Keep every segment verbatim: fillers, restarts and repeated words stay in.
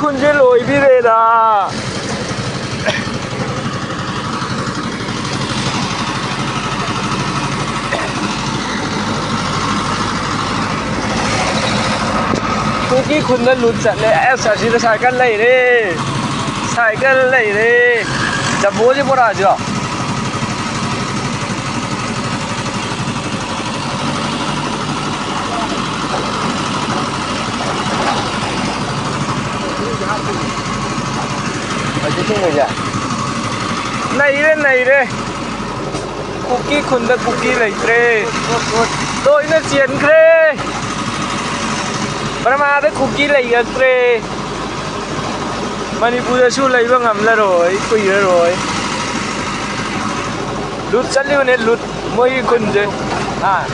ꯈꯨꯟꯁꯦ ꯂꯣꯏꯕꯤꯔꯦꯗ꯫ ꯀꯨꯀꯤ ꯈꯨꯟꯗ ꯂꯨꯠ ꯆꯠꯂꯦ꯫ ꯑꯁ, ꯑꯁꯤꯗ ꯁꯥꯏꯀꯜ ꯂꯩꯔꯦ, ꯁꯥꯏꯀꯜ ꯂꯩꯔꯦ꯫ ꯖꯝꯕꯣꯁꯦ ꯕꯣꯔꯥꯁꯤꯔꯣ? ꯂꯩꯔꯦ, ꯂꯩꯔꯦ꯫ ꯀꯨꯀꯤ ꯈꯨꯟꯗ ꯀꯨꯀꯤ ꯂꯩꯇ꯭ꯔꯦ꯫ ꯂꯣꯏꯅ ꯆꯦꯟꯈ꯭ꯔꯦ꯫ ꯕꯔꯃꯥꯗ ꯀꯨꯀꯤ ꯂꯩꯔꯛꯇ꯭ꯔꯦ꯫ ꯃꯅꯤꯄꯨꯔꯗꯁꯨ ꯂꯩꯕ ꯉꯝꯂꯔꯣꯏ, ꯀꯨꯏꯔꯔꯣꯏ꯫ ꯂꯨꯠ ꯆꯠꯂꯤꯕꯅꯦ, ꯂꯨꯠ꯫ ꯃꯣꯏꯒꯤ ꯈꯨꯟꯁꯦ꯫ ꯑꯥ꯫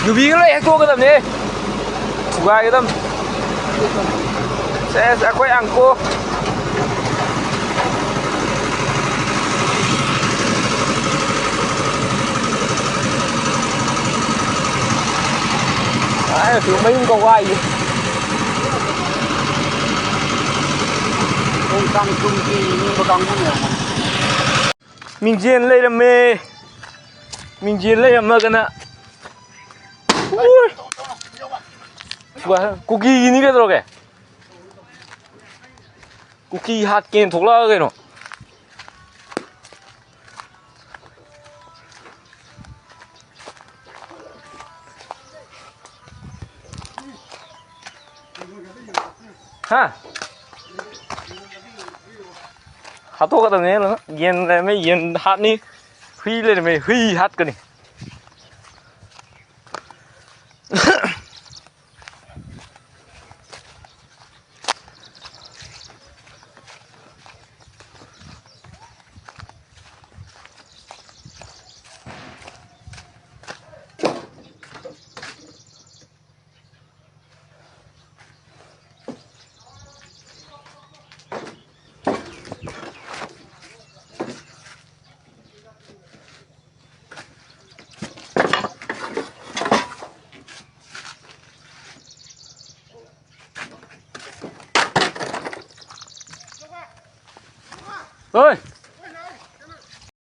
ꯌꯨꯕꯤꯒ ꯂꯣꯏ ꯍꯦꯛꯇꯣꯛꯀꯗꯕꯅꯦ꯫ ꯊꯨꯒꯥꯏꯒꯗꯕꯅꯤ꯫ ꯁꯦꯁ, ꯑꯩꯈꯣꯏ ꯑꯪꯀꯣ꯫ ꯑꯥ, ꯃꯌꯨꯝ ꯀꯧ ꯋꯥꯏꯌꯦ꯫ ꯈꯣꯡꯁꯥꯡ ꯇꯨꯡꯒꯤ ꯏꯅꯤꯡꯕ ꯀꯥꯡꯕꯨꯅꯦ꯫ ꯃꯤꯡꯖꯦꯜ ꯂꯩꯔꯝꯃꯦ꯫ ꯃꯤꯡꯖꯦꯜ ꯂꯩꯔꯝꯃꯒꯅ꯫ ꯎꯏ꯫ ꯀꯨꯀꯤꯒꯤꯅꯤ ꯀꯩꯗꯧꯔꯒꯦ? ꯀꯨꯀꯤ ꯍꯥꯠꯀꯦꯅ ꯊꯣꯛꯂꯛꯑꯒ ꯀꯩꯅꯣ꯫ ꯍꯥ? ꯍꯥꯠꯇꯣꯛꯀꯗꯕꯅꯦ ꯂꯣꯏꯅ꯫ ꯌꯦꯟ ꯂꯩꯔꯝꯃꯦ, ꯌꯦꯟ ꯍꯥꯠꯅꯤ꯫ ꯍꯨꯏ ꯂꯩꯔꯝꯃꯦ, ꯍꯨꯏ ꯍꯥꯠꯀꯅꯤ꯫ ꯇꯣꯏ꯫